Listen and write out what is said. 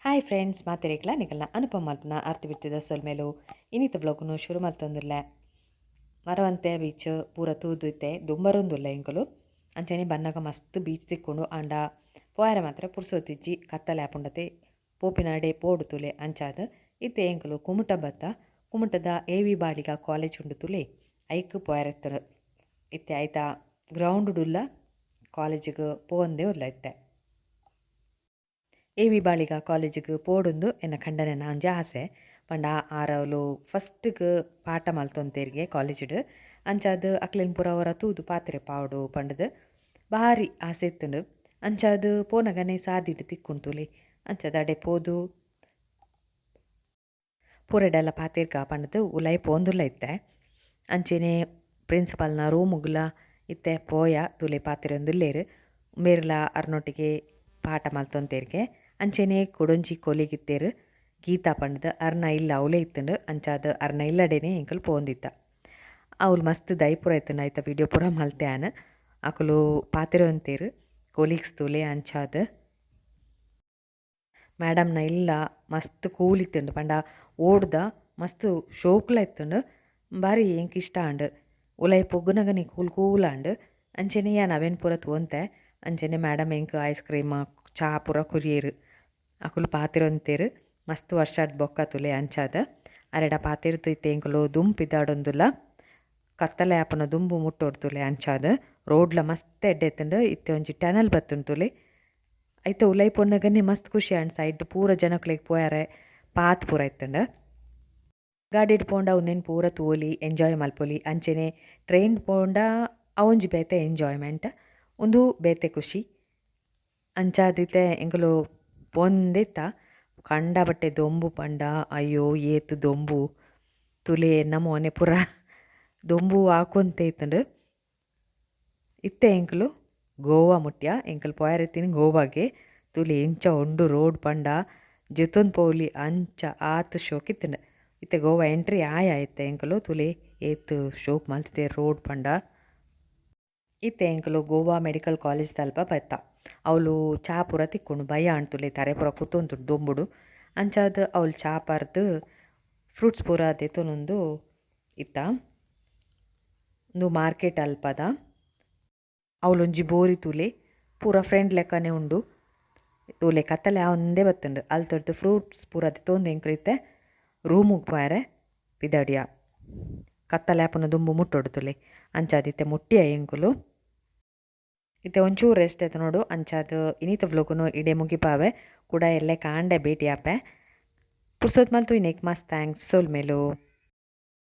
Hi friends, ಮಾತೆರೆಗ್ಲ ನಿಕಲ್ನ ಅನುಪಮ ಮಲ್ಪುನ ಅರ್ತಿ ಬಿತ್ತಿದ ಸೊಲ್ಮೆಲು. ಇನಿತ ವ್ಲಾಗ್ನು ಶುರು ಮಲ್ತೊಂದುಲ್ಲೆ. ಮರವಂತೆ ಬೀಚ್ ಪೂರ ತೂದು ಇತ್ತೆ ದುಂಬರೊಂದುಲ್ಲೆ ಎಂಕುಲು. ಅಂಚನೆ ಬನ್ನಗ ಮಸ್ತ್ ಬೀಚ್ ತಿಕ್ಕುಂಡು, ಆಂಡ ಪೋಯರೆ ಮಾತ್ರ ಪುರ್ಸೊತಿಜ್ಜಿ, ಕತ್ತಲೆ ಆಪುಂಡತೆ, ಪೋಪಿನಾಡೆ ಪೋಡು ತೂಲೆ. ಅಂಚಾದ್ ಇತ್ತೆ ಎಂಕುಲು ಕುಮಟ ಬತ್ತ. ಕುಮಟದ ಎ ವಿ ಬಾಳಿಗ ಕಾಲೇಜ್ ಉಂಡು ತೂಲೆ, ಐಕ್ ಪೋಯರೆ ಇತ್ತೆ. ಐತ ಗ್ರೌಂಡುಡುಲ್ಲ ಕಾಲೇಜಿಗ್ ಪೋವೊಂದೇ ಉಲ್ಲ ಇತ್ತೆ. ಎ ವಿ ಬಾಳಿಗ ಕಾಲೇಜಿಗ್ ಪೋಡುಂದು ಎನ್ನ ಕಂಡನೆನ ಒಂಜಿ ಆಸೆ. ಪಂಡ ಆರ್ ಅವ್ಲು ಫಸ್ಟ್ಗ್ ಪಾಠ ಮಲ್ತೊಂತೆರ್ಗೆ ಕಾಲೇಜಿಡ್. ಅಂಚಾದ್ ಅಕ್ಲೆನ್ ಪೂರ ಒರ ತೂದು ಪಾತೆರೆ ಪಾವೊಡು ಪಂಡ್ದ್ ಬಾರಿ ಆಸೆ ಇತ್ತ್ಂಡ್. ಅಂಚಾದ್ ಪೋನಗನೆ ಸಾದಿಡ್ ತಿಕ್ಕುಂಡು ತೂಲೆ, ಅಂಚಾದ್ ಅಡೆ ಪೋದು ಪೂರೆಡೆಲ ಪಾತೆರ್ಗ ಪಂಡ್ದ್ ಉಲಾಯಿ ಪೋಂದುಲ್ಲ ಇತ್ತೆ. ಅಂಚೆನೆ ಪ್ರಿನ್ಸಿಪಾಲ್ನ ರೂಮುಗುಲ ಇತ್ತೆ ಪೋಯ. ತೂಲೆ, ಪಾತೆರೊಂದುಲ್ಲೆರ್. ಮೇರ್ಲ ಅರ್ನೊಟ್ಟಿಗೆ ಪಾಠ ಮಲ್ತೊಂತೆರ್ಗೆ. ಅಂಚೆನೆ ಕುಡೊಂಜಿ ಕೊಲಿಗಿತ್ತೆರ್ ಗೀತಾ ಪಂಡ್ದ್, ಅರ್ನ ಇಲ್ಲ ಅವಲೇ ಇತ್ತ್ಂಡ್. ಅಂಚಾದ್ ಅರ್ನ ಇಲ್ಲಡೆನೆ ಎಂಕುಲು ಪೋವೊಂದಿತ್ತ. ಅವ್ಲು ಮಸ್ತ್ ದೈ ಪೂರ ಇತ್ತ್ಂಡ್, ಐತ ವಿಡಿಯೋ ಪೂರ ಮಲ್ತೆ ಆನ್. ಅಕುಲು ಪಾತೆರೊಂತೆರ್, ಕೊಲೀಗ್ಸ್ ತೂಲೆ. ಅಂಚಾದ್ ಮೇಡಮ್ನ ಇಲ್ಲ ಮಸ್ತ್ ಕೂಲ್ ಇತ್ತ್ಂಡ್, ಪಂಡ ಓಡ್ದ ಮಸ್ತ್ ಶೋಕುಲ ಇತ್ತ್ಂಡ್. ಬಾರಿ ಎಂಕ್ ಇಷ್ಟ ಆಂಡ್. ಉಲಾಯಿ ಪೊಗ್ಗುನಗನೆ ಕೂಲ್ ಕೂಲ್ ಆಂಡ್. ಅಂಚೆನೆ ಯಾನ್ ಅವೆನ್ ಪೂರ ತೂವೊಂತೆ. ಅಂಚೆನೆ ಮೇಡಮ್ ಎಂಕ್ ಐಸ್ ಕ್ರೀಮ್, ಚಾ ಪೂರ ಕೊರಿಯೆರ್. ಅಕುಲು ಪಾತೆರೊಂತೆರ್, ಮಸ್ತ್ ವರ್ಷಾಡ್ ಬೊಕ್ಕ ತೂಲೆ. ಅಂಚಾದ್ ಅರೆಡ ಪಾತೆರ್ದ್ ಇತ್ತೆ ಎಂಕುಲು ದುಂಬು ಪಿದಾಡೊಂದುಲ್ಲ. ಕತ್ತಲೆ ಆಪುನ ದುಂಬು ಮುಟ್ಟೊಡು ತೂಲೆ. ಅಂಚಾದ್ ರೋಡ್ಲ ಮಸ್ತ್ ಎಡ್ಡೆ ಇತ್ತ್ಂಡ್. ಇತ್ತೆ ಒಂಜಿ ಟನಲ್ ಬತ್ತುಂಡು ತೂಲೆ. ಐತ ಉಲಾಯಿ ಪೋನಗನೆ ಮಸ್ತ್ ಖುಷಿ ಆಂಡ್. ಸೈಡ್ ಪೂರ ಜನಕ್ಲೆಗ್ ಪೋಯರೆ ಪಾತ್ ಪೂರ ಇತ್ತ್ಂಡ್. ಗಾಡಿಡ್ ಪೋಂಡ ಉಂದೆನ್ ಪೂರ ತೂವೊಲಿ, ಎಂಜಾಯ್ ಮಲ್ಪೊಲಿ. ಅಂಚೆನೆ ಟ್ರೈನ್ ಪೋಂಡ ಅವೊಂಜಿ ಬೇತೆ ಎಂಜಾಯ್ಮೆಂಟ್, ಉಂದು ಬೇತೆ ಖುಷಿ. ಅಂಚಾದ್ ಇತ್ತೆ ಎಂಕುಲು ಪೋಂದಿತ್ತ. ಕಂಡಬಟ್ಟೆ ದೊಂಬು ಪಂಡ ಅಯ್ಯೋ ಏತ್ ದೊಂಬು ತೂಲೆ, ಎನ್ನ ಮೋನೆ ಪೂರ ದೊಂಬು ಆಕೊಂತೆ ಇತ್ತ್ಂಡ್. ಇತ್ತೆ ಎಂಕುಲು ಗೋವಾ ಮುಟ್ಯ. ಎಂಕುಲು ಪೋಯರೆ ಇತ್ತಿನಿ ಗೋವಾಗೆ. ತೂಲೆ ಎಂಚ ಉಂಡು ರೋಡ್ ಪಂಡ, ಜೆತೊಂದು ಪೋವೊಲಿ ಅಂಚ ಆತ್ ಶೋಕ್ ಇತ್ತ್ಂಡ್. ಇತ್ತೆ ಗೋವಾ ಎಂಟ್ರಿ ಆಯ ಇತ್ತೆ ಎಂಕುಲು. ತೂಲೆ, ಏತ್ ಶೋಕ್ ಮಲ್ತ್ದೆರ್ ರೋಡ್ ಪಂಡ. ಇತ್ತೆ ಎಂಕುಲು ಗೋವಾ ಮೆಡಿಕಲ್ ಕಾಲೇಜ್ ದಲ್ಪ ಬತ್ತ. ಅವ್ಲು ಚಾ ಪೂರ ತಿಕ್ಕುಂಡು. ಬಯ್ಯ ಆಂಡ್ ತೂಲೆ, ತರೆ ಪೂರ ಕುತ್ತೊಂದುಂಡು ದೊಂಬುಡು. ಅಂಚಾದ್ ಅವ್ಲು ಚಾ ಪರ್ದ್ ಫ್ರೂಟ್ಸ್ ಪೂರ ದೆತೊನೊಂದು ಇತ್ತ. ಉಂದು ಮಾರ್ಕೆಟ್ ಅಲ್ಪದ. ಅವ್ಲೊಂಜಿ ಬೋರಿ ತೂಲೆ, ಪೂರ ಫ್ರೆಂಡ್ ಲೆಕ್ಕನೆ ಉಂಡು ತೂಲೆ. ಕತ್ತಲೆ ಆವೊಂದೇ ಬತ್ತುಂಡು. ಅಲ್ತೊರ್ದು ಫ್ರೂಟ್ಸ್ ಪೂರ ದೆತೊಂದು ಎಂಕುಲು ಇತ್ತೆ ರೂಮುಗ್ ಪೋಯರೆ ಪಿದಡಿಯ. ಕತ್ತಲೆ ಆಪುನ ದುಂಬು ಮುಟ್ಟೊಡು ತೂಲೆ. ಅಂಚಾದ್ ಇತ್ತೆ ಮುಟ್ಟಿಯ ಎಂಕುಲು. ಇತ್ತೆ ಒಂಚೂರು ರೆಸ್ಟ್ ದೆತೊನೊಡು. ಅಂಚಾದ್ ಇನಿತ ವ್ಲೋಗುನು ಇಡೆ ಮುಗಿಪಾವೆ. ಕೂಡ ಎಲ್ಲೆ ಕಾಂಡೆ ಭೇಟಿ ಆಪೆ. ಪುರ್ಸೊತ್ ಮಲ್ತು ಇನ್ನೆಕ್ ಮಸ್ತ್ thanks. ಸೊಲ್ಮೆಲು.